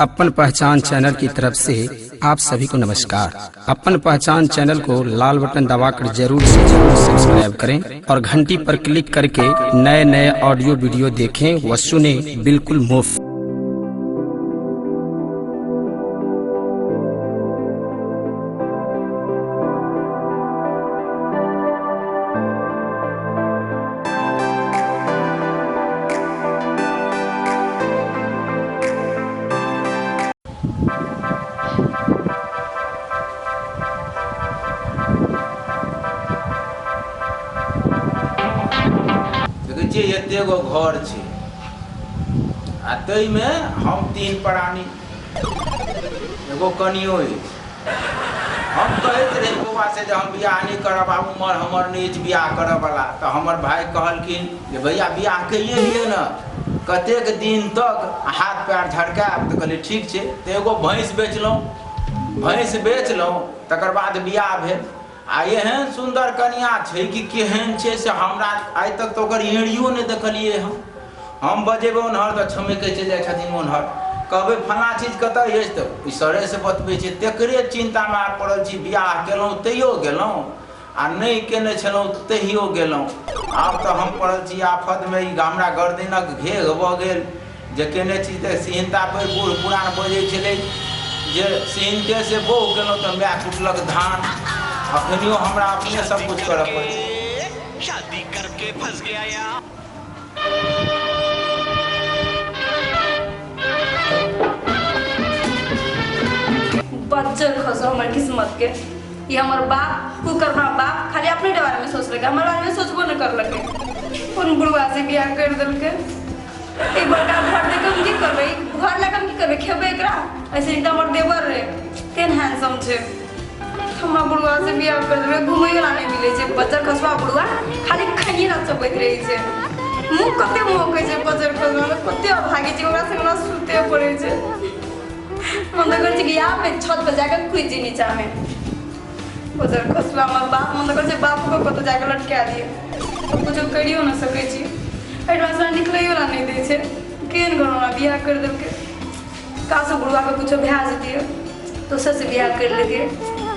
अपन पहचान चैनल की तरफ से आप सभी को नमस्कार। अपन पहचान चैनल को लाल बटन दबाकर जरूर से जरूर सब्सक्राइब करें और घंटी पर क्लिक करके नए नए ऑडियो वीडियो देखें व सुने बिल्कुल मुफ्त। देखै छियै एते गो घर छै आ ताहिमे हम तीन प्राणी एगो कनियो अछि। हम कहैत रही बौआ से जे हम बियाह नहि करब, आब उमर हमर नहि अछि बियाह करऽवला। तऽ हमर भाय कहलखिन जे भैया बियाह कैए लिअ ने, कतेक दिन तक हाथ पैर झड़कायब। तऽ कहलियै ठीक छै। तऽ एगो भैंस बेचलहुँ, भैंस बेचलहुँ, तकर बाद बियाह भेल। आ एहन सुन्दर कनिया छै कि केहन छै से हमरा आइ तक तऽ ओकर एड़ियो नहि देखलियै हँ। हम बजेबै ओन्हर तऽ छमकि चलि जाइ छथिन ओन्हर, कहबै फल्लाँ चीज कतऽ अछि तऽ ईश्वरेसँ बतबै छै। तकरे चिन्तामे आब पड़ल छी। बियाह केलहुँ तैयो गेलहुँ आ नहि केने छलहुँ तहियो गेलहुँ। आब तऽ हम पड़ल छी आफतमे, ई हमरा गर्दनक घेघ भऽ गेल जे केने छी। तऽ सिहन्ता पर बूढ़ पुरान बजै छलै जे सिहन्ते से बोह केलहुँ तऽ माय कुटलक धान। अखनियो हमरा अपने सब कुछ करऽ पड़ै छै। शादी करके फंस गया यार। बच्चर खसो हमर किस्मत के। ई हमर बाप कुकर्मा बाप खाली अपने बारे में सोचलकै, हमर बारे में सोचबो न करलकै। कोन बुढ़वा से बियाह कर देलकै। ई बड़का घर देख हम की करबै, ई घर लए हम की करबै, खेबै एकरा? ऐसे एकदम हमर देवर रे केहन हैंडसम छै। हमरा बुढ़वा से बियाह कर देबै, घुमैयो ला नहि मिलै छै। बच्चर खसुआ बुढ़वा खाली खाइए ला चपैत रहै छै। मुँह कते महकै छै बच्चर खसुआ, कते अभागी छै, ओकरा संग हमरा सुते पड़ै छै। मन तऽ करै छै कि आब छत पर जाके कूदि जाइ नीचामे। बच्चर खसुआ हमर बाप, मन तऽ करै छै बापोके कतहु जाके लटका दियै। कुछो करियो नहि सकै छी, एहिठाम से निकलैयो ला नहि दै छै। केहन घर हमरा बियाह करि देलकै। काश ओ बुढ़वाके कुछो भए जतियै, दोसर से बियाह कर लेतियै।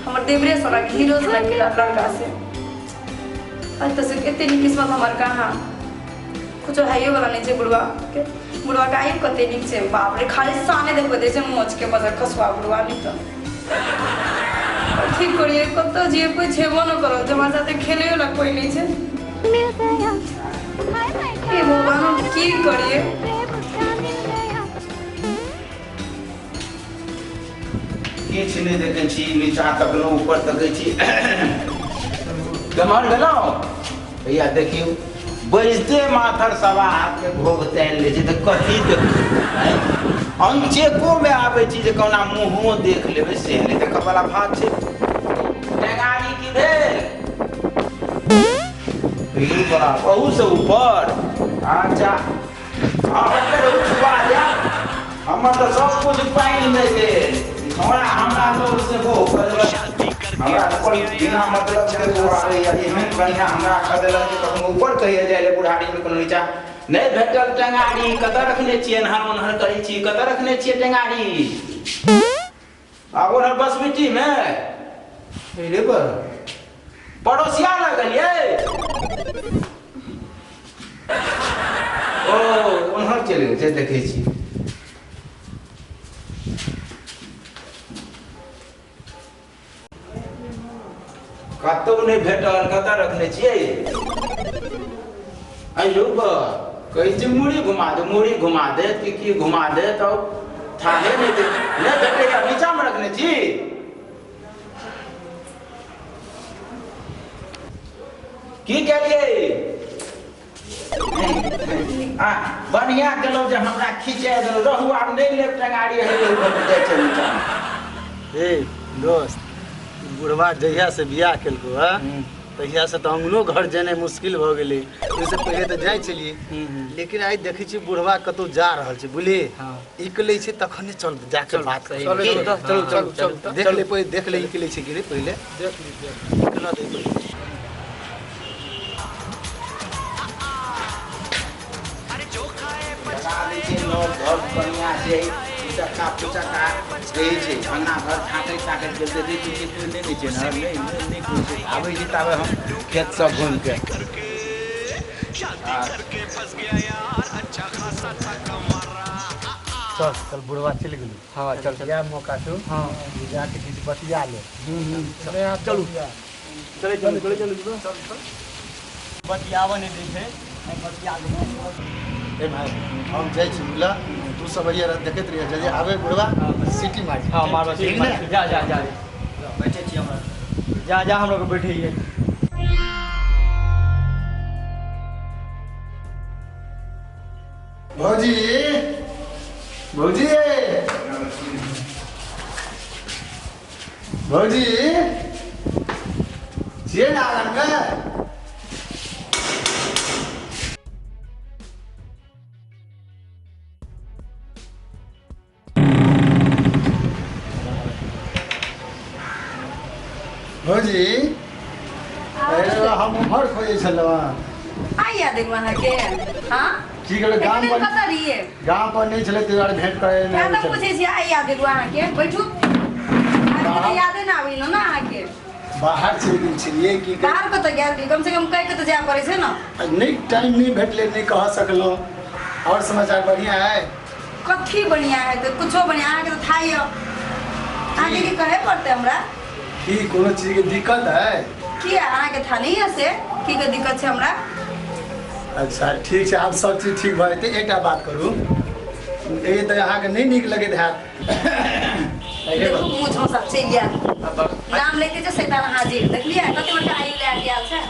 हमर देवरे सनक हीरो सनक लड़का से एतऽ से एते नीक किस्मत हमर कहाँ। कुछो हैयो वाला नहि छै बुढ़वा के। बुढ़वा के आयु कते नीक छै, बाप रे, खाली साने देखबै दै छै मोच के बजर खसुआ बुढ़वा। नहि तऽ की करियै, कतऽ जियै, कोइ छेबो नहि करत, जे हमरा साथे खेलैयो ला कोइ नहि छै। हे भगवान, हम की करियै? किछु नहि देखै छी, नीचा तकलहुँ ऊपर तकै छी। केम्हर गेलहुँ भैया? देखियौ बजिते माथर सवा हाथके घोघ तानि लै छै तऽ कथी देखबै? अनचेकोमे आबै छी जे कहुना मुँहो देख लेबै, से नहि देखऽवला भात छै। टेंगारी की भेल? अहूसँ ऊपर। अच्छा छुआ जायब, हमर तऽ सब कुछ पानिमे गेल। हमरा हमरा लोग से वो हमरा ऊपर बिना मतलब के वो आबैया। एहन बढ़िया हमरा कऽ देलक जे कखनो ऊपर कहिया जाइ ले बुढ़ारीमे कोनो नीचा नहि भेटल। टेंगारी कतऽ रखने छियै? एन्हर ओन्हर करै छी, कतऽ रखने छियै टेंगारी? आब ओन्हर बसबिट्टीमे रे पड़ोसिया लगलियै। ओ ओन्हर चलि गेल छै, देखै छी। कतौ नहि भेटल, कतऽ रखने छियै? अयो कहै छै मुड़ी घुमा दे, मुड़ी घुमा दे कि की घुमा दे, तऽ थाहे नहि दे, नहि भेटैया। नीचामे रखने छी। की केलियै? आ बढ़िया केलहुँ जे हमरा खिंचा देलहुँ। रहू, आब नहि लेब टंगारी। हे जाइ छै नीचामे। हे दोस्त, बुढ़वा जहिया से बियाह केलको है तहिया से तऽ अंगनो घर जेनाइ मुश्किल भऽ गेलै। ओहिसँ पहिले तऽ जाइ छलियै, लेकिन आइ देखै छियै बुढ़वा कतहु जा रहल छै। बुझलियै, इकलै छै तखने चल जाके बात सही करी। बात। चलू, चलू, चलू, चलू। देख ले पहिले, देख ले इकलै छै कि नहि पहिले। देख ली, देख। इकला दे पहिले। लगा दै छै नव घर कनिया छै। उचक्का पुचक्का रहै छै अंगना घर झाँकै ताकै गेल देखै छी कि कोइ नहि छै ने नहि नहि कोइ छै आबै छी ताबे हम खेतसँ घुमिके चल चल बुढ़वा चलि गेलू। हाँ चल चल मौका छौ। हाँ जाके किछु बतिया ले। चलू चले चलू चले चलू चल चल बतियाबऽ नहि दै छै बतिया ले। ए भाई हम जाइ छी बुझला तू सब अइया देखैत रहिया जदि आबे बुढ़वा सीटी मारी। हाँ मारबा सीटी मारी। जा जा जा बैठे छी हमरा जा जा हम लोग बैठिए। भौजी भौजी भौजी छियै ने आंगनमे? भौजी अरे हम उम्हर खोजै छलहुँ। आइ याद एगो अहाँके? हाँ की कहलहुँ गाम पर कतऽ रहियै? गाम पर नहि छलै ताहि दुआरे भेंट करै नहि आबै छलै। पूछै छी आइ याद एगो अहाँके? बैठू आइ यादे ना आबै न अहाँके। बाहर चलि गेल छलियै की बाहर कतऽ गेल रहियै? कम से कम कहि के तऽ जाय पड़ै छै ने। नहि टाइम नहि भेटलै नहि कह सकलहुँ। और समाचार बढ़िया है? कथी बढ़िया है तऽ कुछो बढ़िया अहाँके तऽ थाह यऽ। अहाँके की कहै पड़तै हमरा? की कोनो चीज के दिक्कत है? किया अहाँके था नहीं है से की के दिक्कत छै हमरा? अच्छा ठीक छै आब सब चीज ठीक भऽ जेतै। एकटा बात करू ई तऽ अहाँके नहि नीक लगैत हैत। देखू मुँह झोंसा चलि गेल नाम लेके जे शैतान हाजिर देखलियै कते बड़का आयु लए के आयल छै।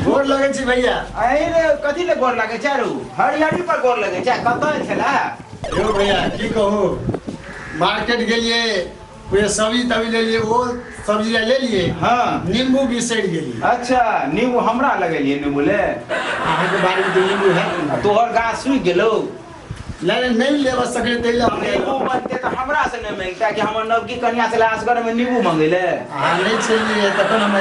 गोर लगै छी भैया। अरे कथी ले गोर लगै छै रू? हरिहरी पर गोर लगै छै कतऽ छला? यौ भैया की कहू मार्केट गेलियै कोई सब्जी तब्जी लेलियै ओ सब्जी ले लियै। हाँ नींबू बिसरि गेलियै। अच्छा नींबू हमरा लगेलियै नींबू ले? अहाँके बाड़ीमे तऽ नींबू है। तोहर गाछ सुखि गेलौ? नहीं नहीं लेबऽ सकलै ताहि लए हम नींबू बनतै तऽ हमरा से नहि मांगता कि हमर नवकी कन्या छलै असगरमे नींबू मंगेले। अहाँ नहि छलियै तखन हम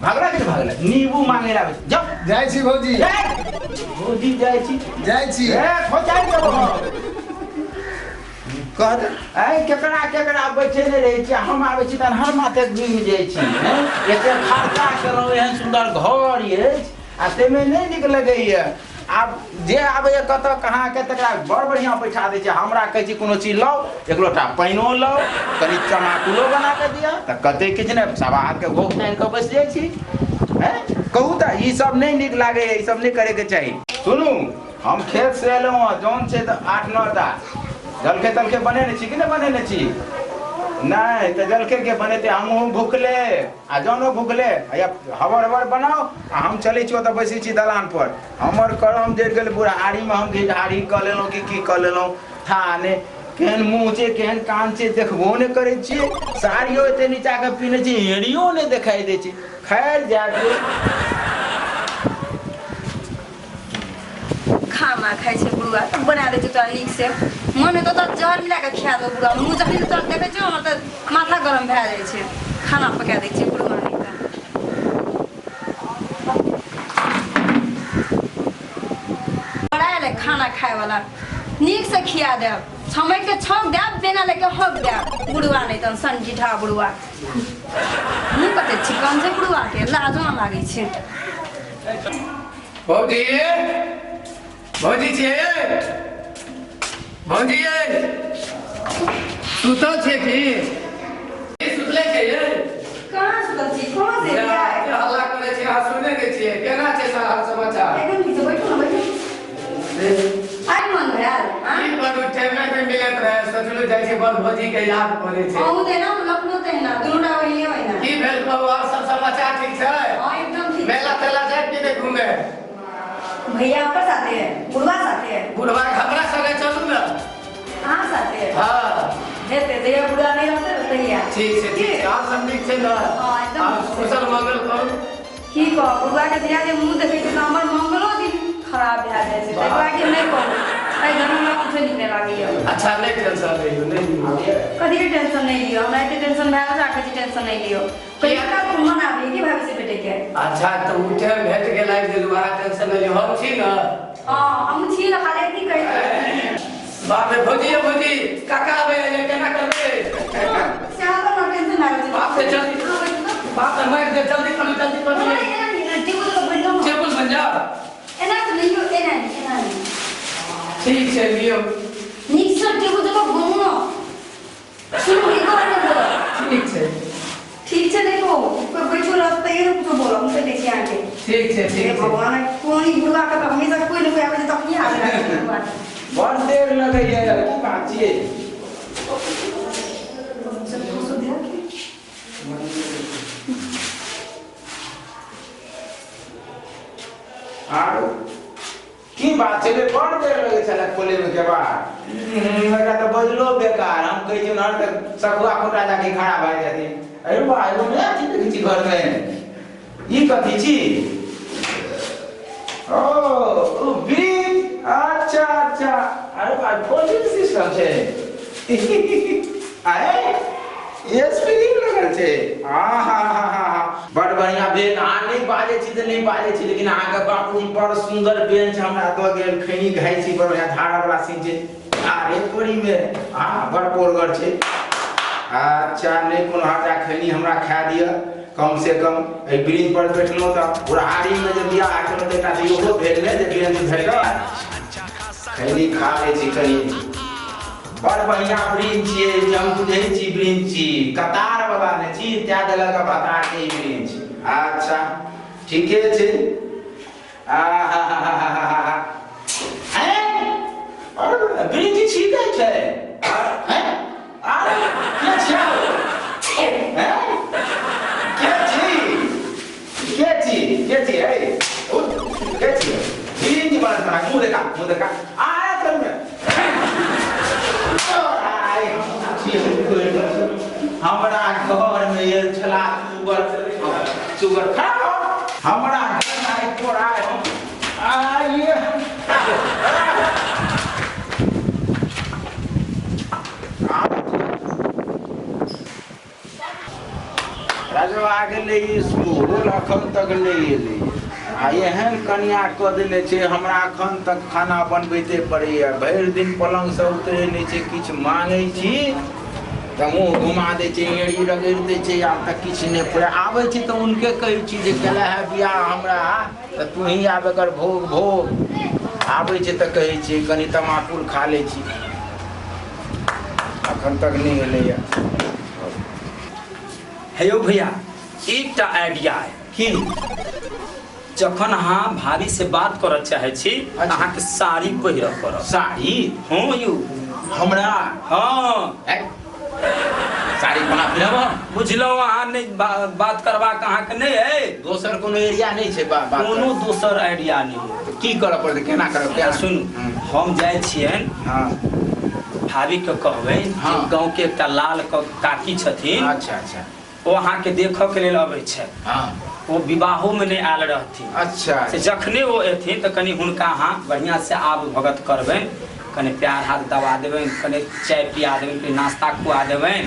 भागला कि भागला नींबू मांगे ला जाओ। जाइ छी भौजी। भौजी जाइ छी जाइ छी। ए खोचाइ देबो कह दे। ऐ केकरा केकरा बैठे नहि रहै छी हम आबै छी तहन हर माथे घुमि जाइ छी। एते खर्चा केलहुँ एहन सुन्दर घर अछि आ ताहिमे नहि नीक लगैए। आब जे आबैए कतऽ कहाँके तकरा बड़ बढ़िआँ बैठा दै छै। हमरा कहै छी कोनो चीज लाउ एक लोटा पानिओ लाउ कनि तमाकुलो बना कऽ दिअ तऽ कते किछु नहि सवा हाथके घोघ तानि कऽ बैस जाइ छी। हैं कहू तऽ ई सब नहि नीक लागैए ई सब नहि करैके चाही। सुनू हम खेतसँ एलहुँ हँ जौन छै तऽ 8 9 टा जलखै तलखै बनेने छी कि नहि बनेने छी? नहि तऽ जलखै के बनेतै? हमहूँ भुखले आ जौनो भुखले या हबर हबर बनाउ आ हम चलै छी ओतऽ बैसै छी दलान पर। हमर करम जरि गेल बुढ़ारीमे हम घिढारी कऽ लेलहुँ कि की कऽ लेलहुँ था नहि केहन मुँह छै केहन कान छै देखबो नहि करै छियै। साड़ियो एते नीचाके पिन्है छी एड़ियो नहि देखाइ दै छै। खैर जाय दियौ। खाना खाइ छै बुढ़वा तऽ बना दै छै तोरा नीक से मन हेतौ तऽ जहर मिला कऽ खिया देबौ बुढ़वा। मुँह जखन तोरा देखै छियौ हमर तऽ माथा गरम भए जाइ छै। खाना पका दै छियै बुढ़वा नहि तऽ। बड़ा एलै खाना खाय वाला नीक से खिया देब छमैक के छौंक देब बेना लेके हक देब बुढ़वा नहि तहन संजीठा बुढ़वा मुँह कते चिकन छै बुढ़वा के लाजो नहि लागै छै। भौजी भौजी छियै? भौजी सुतल छियै की? सुतले छियै? कहाँ सुतल छी? कहाँ से हल्ला करै छी अहाँ सुनै नहि छियै। केना छै हाल समाचार? एकदम ठीक छै बैठू ने बैठू। आइ मन भेल? की करू टाइमे नहि मिलैत रहै सोचलहुँ जाइ छी बड़ भौजी के याद पड़ै छै। अहूँ तहिना लखनो तहिना दुनू टा बहिनिये ओहिना। की भेल कहू और सब समाचार ठीक छै? हाँ एकदम ठीक। मेला तेला जायब कि नहि घूमे? भैया पर साथे बुढ़वा साथे? बुढ़वा हमरा संगे चलू ने। अहाँ साथे? हाँ हेतै जहिया बुढ़वा नहि रहतै ने तहिया। ठीक छै ठीक छै और सब नीक छै ने? हाँ एकदम कुशल मंगल करू। की कहू बुढ़वा के जहिया जे मुँह देखै छी तऽ हमर मंगलो दिन खराब भए जाइ छै। ताहि दुआरे नहि कहू एहि घर में हमरा कुछो नीक नहि लागैया। अच्छा नहीं टेंशन लियो, नहीं लियो। कथी के टेंशन नहीं लियो, हमरा एते टेंशन भए गेल छै, टेंशन नहीं लियो। कहिया का मन आबे कि भाभी से भेटे के? अच्छा तो उ टाइम भेट गेल आबि गेलु, अहाँ टेंशन नहीं लियो, हम छी न। हां हम छी न, खाली एतनी कहि। बाप रे भौजी, भौजी काका आबे जे केना करबै? से हमरा न टेंशन लागल छै। बाप रे जल्दी, बाप रे मारि दे, जल्दी करू, जल्दी करू। एना नहीं, टेबुल पर बैठ जाओ। टेबुल बन जाओ। एना तो नहीं हो, एना नहीं, एना नहीं। ठीक छै लियो। नीक से टेबुल जगह घूमू न। सुनू एक बार नहीं बोलो। ठीक छै। ठीक छै देखो, कोई बैठो रहत त एहन कुछो बोलो, हम कहि दै छी अहाँके। ठीक छै, ठीक हे छै। भगवान, कोन ई बुढ़वा के तऽ हमेशा कोई न कोई आबै छै तखनी आबै लागै भगवान। बड़ देर लगैया, की बात छियै? आरो की बात छै रे, बड़ देर लगै छलै खोले में के बाद। एकरा तऽ बजलो बेकार, हम कहै छियै हर तक सखुआ खोटा जाके खड़ा भए जाथिन। अरे बा, एगो नया चीज देखै छी घर में, ई कथी छी? ओ ओ ब्रिज, अच्छा अच्छा। अरे बा, फोल्डिंग सिस्टम छै। आए स्प्रिंग लगल छै। हा हा हा हा, बड़ बढ़िया भेल। अहाँ नहि बाजै छी तऽ नहि बाजै छी, लेकिन अहाँके बाबूजी बड़ सुन्दर बेंच हमरा दऽ गेल। खैनी खाइ छी, बड़ बढ़िया धारा वाला सीन छै। अरे तोरी में हाँ बड़ पोरगर छै। अच्छा नहि कोनो हटा खैनी हमरा खा दिअ, कम से कम एहि ब्रिज पर बैठलहुँ तऽ बुढ़ारी में जे बियाह केलहुँ तऽ एकटा इहो भेल ने जे बेंच भेटल। खैनी खा लै छी कनी। बड़ बढ़िया ब्रिज छियै, हम बुझै छी ब्रिज छी, कतार वाला नहि छी, तैं देलक बता के ई ब्रिज। अच्छा ठीके छै। आ हा हा हा हा हा, अरे ब्रिज छिकै छै। अरे के छियै? के छी? के छी? के छी? हे के छी? ब्रिज बनत बना, मुँह देखा, मुँह देखा। आय कर में हमरा घर में आयल छला सुगर, सुगर खड़ा हमरा घर में आइ तोरा हम आइए। राजवा गेलै स्कूल, अखन तक नहि एलै। आ एहन कनिया कऽ देने छै हमरा, अखन तक खाना बनबैते पड़ैया। भरि दिन पलङ्गसँ उतरै नहि छै, किछु माङै छी तऽ मुँह घुमा दै छै, एड़ी रगड़ि दै छै। आब तऽ किछु नहि पूरा आबै छी तऽ हुनके कहै छी जे केला है बियाह हमरा, तऽ तू ही आब एकर भोग भोग। आबै छै तऽ कहै छी कनि तमाकुल खा लै छी। अखन तक नहि एलैया। हे यौ भैया, एकटा आइडिया है। की? जखन अहाँ भाभी से बात करऽ चाहे छी, अच्छा। अहाँके साड़ी पहिरऽ पड़त। साड़ी? हाँ यौ। हमरा? हाँ। साड़ी कोना पहिरब हम? बुझलहुँ अहाँ नहि बात करबाक अहाँके नहि है। दोसर कोनो एरिया नहि छै बात कोनो दोसर आइडिया नहि है। की करऽ पड़तै, केना करब? केना? सुनू, हम जाइ छियनि। हाँ। भाभी के कहबै हाँ। गाँव के एकटा लाल काकी छथिन। अच्छा अच्छा। ओ अहाँके देखऽ के लेल अबै छथि। हाँ। ओ विवाहो में नहीं आयल रहथिन। अच्छा। से जखने ओ एथिन तऽ कनि हुनका अहाँ बढ़िया से आब भगत करबनि, कनि प्यार हाथ दबा देबनि, कनि चाय पिया देबनि, कनि नाश्ता खुआ देबनि।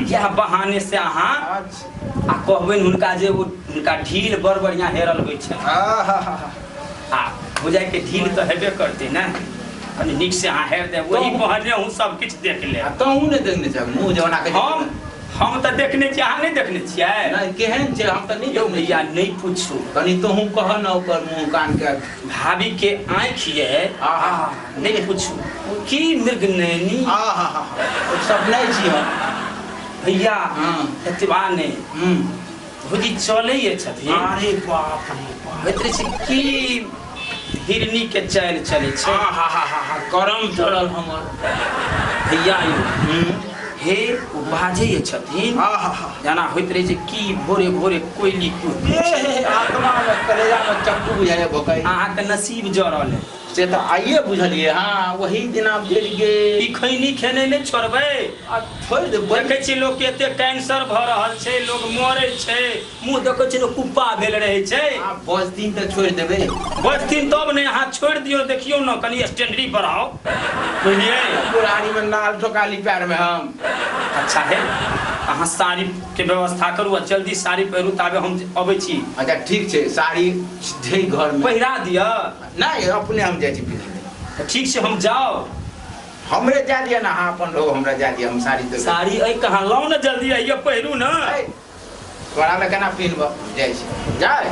इएह बहाने से अहाँ आ कहबनि हुनका जे ओ हुनका ढील बड़ बढ़िया हेरल होइ छै। आ बुझाइ के ढील तऽ हेबे करतै ने, कनि नीक से अहाँ हेर देब, ओही बहाने हम सब किछु देख लेब। तहूँ नहि देखने छह मुँह जमाना के? हम तऽ देखने छियै, अहाँ नहि देखने छियै? नहि, केहन छै हम तऽ नहि। यौ भैया नहि पूछू, कनि तोहूँ कह न ओकर मुँह कान के। भाभी के आँखि ये, नहीं पूछू की मृगनयनी। आहा, सब नहीं छी हम भैया। हाँ। एतबा नहीं, भौजी चलै ये छथिन। अरे बाप रे बाप, होइत रहै छै की हिरनी के चालि चलै छै। आहा हा हा, करम चढ़ल हमर भैया। यौ हे ओ बाजै ये छथिन, जेना होइत रहै छै की भोरे भोरे कोयली कुहकै। आत्मा में कलेजा में चक्कू बुझाइए भोकाइ। अहाँके नसीब जरल है। से तऽ आइए बुझलियै। हाँ वही दिना बुझलियै। ई खैनी खेने नहि छोड़बै। आ छोड़ि देबै। देखै छी लोक के एते कैंसर भऽ रहल छै, लोग मरै छै, मुँह देखै छी कुप्पा भेल रहै छै। आ बचथिन तऽ छोड़ि देबै। बचथिन तब ने, अहाँ छोड़ि दियौ, देखियौ ने कनि स्टैंडरी बढ़ाउ, बुझलियै? बुढ़ारी में नाल ठोका ली पैर में हम। अच्छा है, अहाँ साड़ी के व्यवस्था करू आ जल्दी साड़ी पहिरू, ताबे हम अबै छी। अच्छा ठीक छै, साड़ी छै घर में पहिरा दिअ। नहीं अपने हम जाइ छी पिन्है। ठीक छै हम जाओ। हमरे जा दिअ ना, अहाँ अपन रहो, हमरा जा दिअ, हम साड़ी तऽ साड़ी अइ कहाँ, लाउ ने जल्दी आइए पहिरू ने। तोरा लए केना पिन्हब, जाइ छी जाय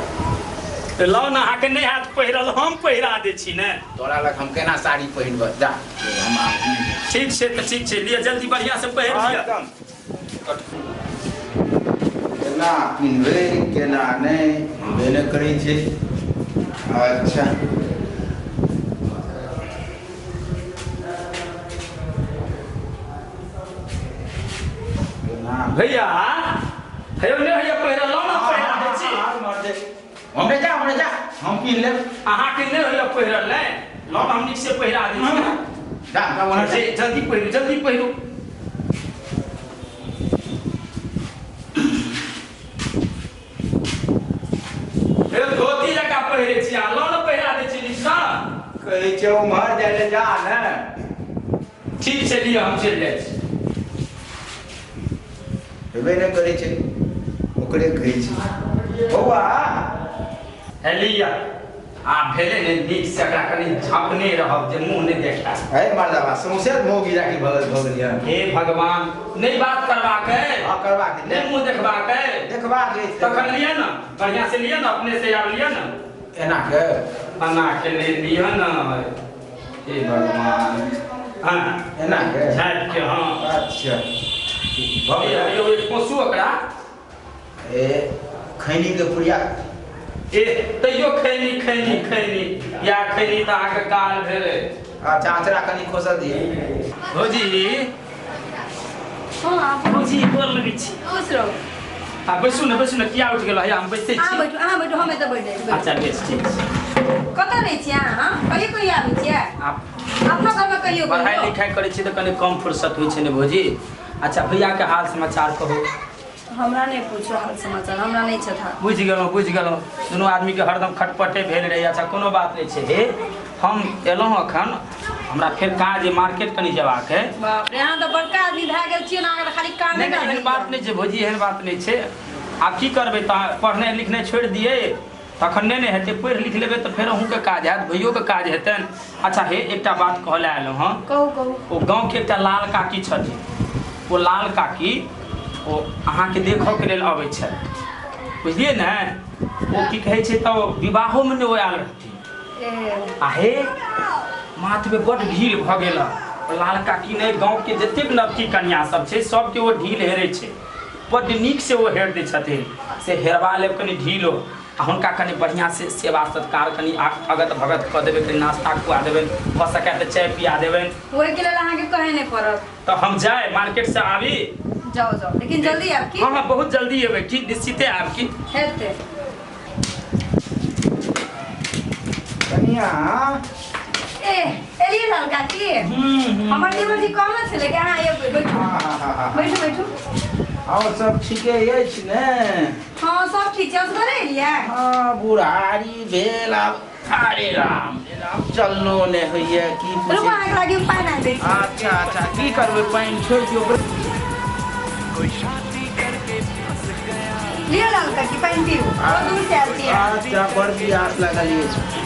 लाउ ने, अहाँके नहि हैत पहिरल, हम पहिरा दै छी ने। तोरा लग हम केना साड़ी पहिरब, जा हम। ठीक छै तऽ ठीक छै, लिअ जल्दी बढ़िआँ से पहिर लिअ। केना पिन्हबै केना नहि हेबे नहि करै छै। अच्छा भैया हेयौ नहि होइया पहिरल, लाउ ने पहिरा दै छी। हमरे जा, हमरे जा, हम पिन्ह लेब। अहाँके नहि होइया पहिरल ने, लाउ ने हम नीक से पहिरा दै छी। जा जा जल्दी पहिरू, जल्दी पहिरू। धोती जकाँ पहिरै छी, लाउ ने पहिरा दै छी नीकसँ। कहै छै उम्हर जाइ लए जा ने। ठीक छै लिअ हम चलि जाइ छी। हेबे नहि करै छै, ओकरे कहै छै बौआ। हे लिअ, आ भेलै ने नीक से, एकरा कनि झाँपने रहब जे मुँह नहि देखाय। हे मर्दबा सौंसे मौगी राखी भऽ गेल। हे भगवान, नहि बात करबाक है, करबाक नहि मुँह देखबाक है, देखबाक है तखन लिअ ने बढ़िआँ से, लिअ ने अपने से आब लिअ ने। एना के एना के नहि लिअ ने। हे भगवान, हाँ एना के झाँपि के। हाँ अच्छा पोसू ओकरा। ए खैनी के पुड़िया। ए तैयो खैनी खैनी खैनी या खैनी तऽ अहाँके काल भेलै। अच्छा अचरा कनि खोसल दिअ। भौजी। हाँ भौजी गोर लगै छी। खुश रहू। आ बैसू ने, बैसू ने, किया उठि गेलहुँ? हैया हम बैसै छी। अहाँ बैठू, हम एतऽ बैठ जाइ छी। अच्छा बेस ठीक छै। कतऽ रहै छियै अहाँ? कहियो कहियो आबै छियै अपना घरमे? कहियो पढ़ाइ लिखाइ करै छी तऽ कनि कम फुर्सत होइ छै ने भौजी। अच्छा भैया के हाल समाचार कहू। हमरा नहि पूछो हाल समाचार, हमरा नहि छै था। बुझि गेलहुँ, बुझि गेलहुँ, दुनू आदमीके हरदम खटपटे भेल रहै। अच्छा कोनो बात नहि छै। हे हम एलहुँ अखन, हमरा फेर काज मार्केट कनि जेबाक है। बाप रे, अहाँ तऽ बड़का आदमी भए गेल छियै ने, अहाँके खाली काम नहि। एहन बात नहि छै भौजी, एहन बात नहि छै। आब की करबै, तऽ पढ़नाइ लिखनाइ छोड़ि दियै तखन नहि ने हेतै। पढ़ि लिख लेबै तऽ फेर अहूँके काज हैत, भैयोके काज हेतनि। अच्छा हे एकटा बात कहऽ लए एलहुँ हँ। कहू कहू। ओ गाँवके एकटा लाल काकी छथिन, ओ लाल काकी ओ अहाँके देखऽके लेल अबै छथि, बुझलियै ने? ओ की कहै छै तऽ विवाहोमे नहि ओ आयल रहथिन। आ हे माथमे बड्ड ढील भऽ गेल। लाल काकी नहि, गाँवके जतेक नवकी कन्या सब छै सबके ओ ढील हेरै छै, बड्ड नीक से ओ हेर दै छथिन। से हेरबा लेब कनि ढीलो, आ हुनका कनि बढ़िआँ से सेवा सत्कार कनि अगत भगत कऽ देबै, कनि नाश्ता खुआ देबनि, भऽ सकै तऽ चाय पिया देबनि। ओहिके लेल अहाँके कहै नहि पड़त। तऽ हम जाय मार्केट से आबी। जाओ जाओ, लेकिन जल्दी आब की। हाँ हाँ बहुत जल्दी एबै की, निश्चिते आब की हेतै। कनिया ए एलियै लाल काकी। हमर देवर जी कहने छलै कि अहाँ एबै। बैठू बैठू बैठू। और सब ठीके अछि ने? हाँ सब ठीक छै। असगरे एलियै? हाँ बुढ़ारी भेल आब। अरे राम राम, चलनो नहि होइए की। रुकू अहाँके लागी हम पानि आनि दै छी। अच्छा अच्छा की करबै, पानि छोड़ि दियौ। लिअ लाल काकी पानि पीऊ, बहुत दूर से आयल छियै। अच्छा बड़ प्यास लागल अछि।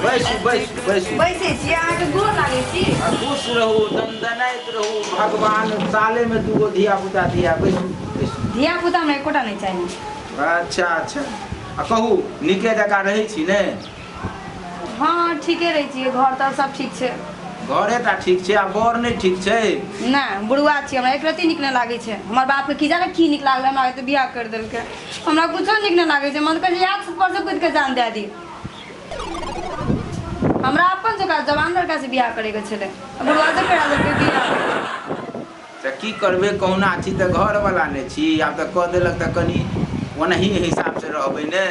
बैसू बैसू बैसू। बैसै छी, अहाँके गोर लागै छी। खुश रहू, दनदनाइत रहू, भगवान साले में दूगो धिया पुता दिया। बैसू बैसू। धिया पुता हमरा एकोटा नहि चाही। अच्छा अच्छा आ कहू नीके जकाँ रहै छी ने? हाँ ठीके रहै छियै, घर तर सब ठीक छै। घरे टा ठीक छै आ बर नहि ठीक छै? नहि बुढ़वा छी, हमरा एक रत्ती नीक नहि लागै छै। हमर बापके की जाने की नीक लागलै, हमरा तऽ बियाह करि देलकै। हमरा कुछो नीक नहि लागै छै, मन कहै छै याद पर से कूदि कऽ जान दए दी। हमरा अपन जकाँ जवान लड़का से बियाह करैके छलै, बुढ़वा से करा देलकै बियाह। तऽ की करबै, कहुना छी तऽ घरवला नहि छी, आब तऽ कऽ देलक तऽ कनि ओनाही हिसाबसँ रहबै ने।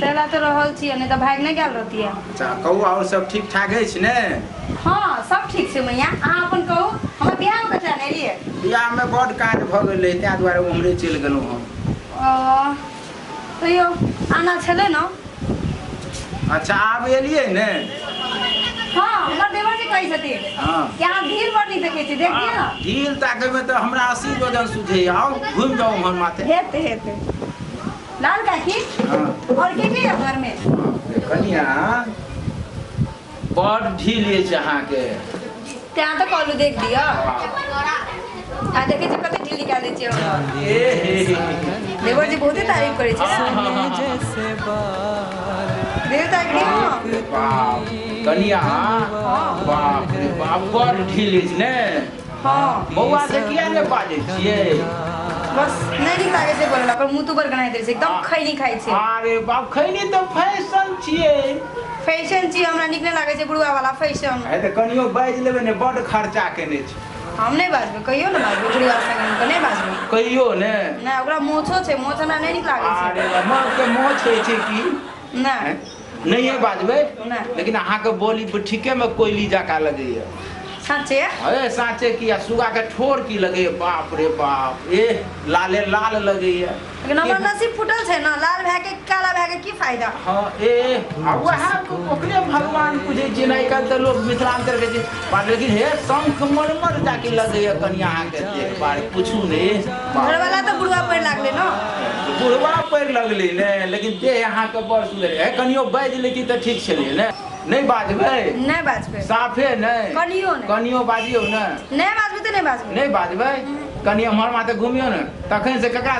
तैला तऽ रहल छियै, नहि तऽ भागि नहि गेल रहतियै। अच्छा कहू, आओर सब ठीक ठाक अछि ने? हँ, सब ठीक छै मैया, अहाँ अपन कहू, हमर बियाहमे ककरा नहि एलियै? बियाहमे बड्ड काज भऽ गेलै, ताहि दुआरे उम्हरे चलि गेलहुँ हम। ओ, तैयो आना छलै ने। अच्छा आब एलियै ने? हँ, हमर देवर जी कहै छथिन कि अहाँ ढील बड़ नीक देखै छी, देख दिअ ने। ढील ताकैमे तऽ हमरा 80 वजन सुझैए। आउ घुमि जाउ उम्हर माथे। हेतै हेतै। लाल काकी, और के के यऽ घरमे? कनिया बड़ ढील अछि अहाँके। तेँ तऽ कहलहुँ देख दिअ। आ देखै छी कते ढील निकालि दै छियै हमरा। ए हे हे। देवर जी बहुते तारीफ करै छै। देव ताकि रे बाप कनिया, बाप रे बाप, बड़ ढील अछि ने? हँ। बौआ से किया ने बाजै छियै? बस नहि नीक लागै छै बोलला पर, मुँह तू बड़ गनाइ दै छै, एकदम खैनी खाइ छै। अरे बाप, खैनी तऽ फैशन छियै। फैशन छी, हमरा नीक नहि लागै छै बुढ़वा वाला फैशन। हे तऽ कनियो बाजि लेबै ने, बड्ड खर्चा केने छै। हम नहि बाजबै, कहियो ने बाजबै बुढ़वा संगे, हम तऽ नहि बाजबै। कहियो ने? नहि, ओकरा मोछो छै, मोछ हमरा नहि नीक लागै छै। अरे मर्द के मोछ होइ छै की? नहि। नहिए बाजबै? नहि। लेकिन अहाँके बोली ठीकेमे कोयली जकाँ लगैया। साँचे? अरे साँचे की, आ सुगा के ठोर की लगैया, बाप रे बाप, ए लाले लाल लगैया। लेकिन हमर नसीब फूटल छै ने, लाल भए के काला भए के की फायदा? हँ, ए आ वएह ओकरे भगवान बुझै छियै ने। आइ काल्हि तऽ लोक मिथिलाञ्चल के छै बात, लेकिन हे शंख मरमर जाके लगैया कनि अहाँके देख बार, पूछू ने। घरवाला तऽ बुढ़वा पड़ि लागलै ने। बुढ़वा पड़ि लगलै ने, लेकिन देह अहाँके बड़ सुन्दर है। कनियो बाजि लेती तऽ ठीक छलै ने। नहि बाजबै? नहि बाजबै। साफे नहि? कनियो नहि। कनियो बाजियौ ने। नहि बाजबै तऽ नहि बाजबै। नहि बाजबै? कनि हमर माथे घुमियौ ने, तखन से ककरा।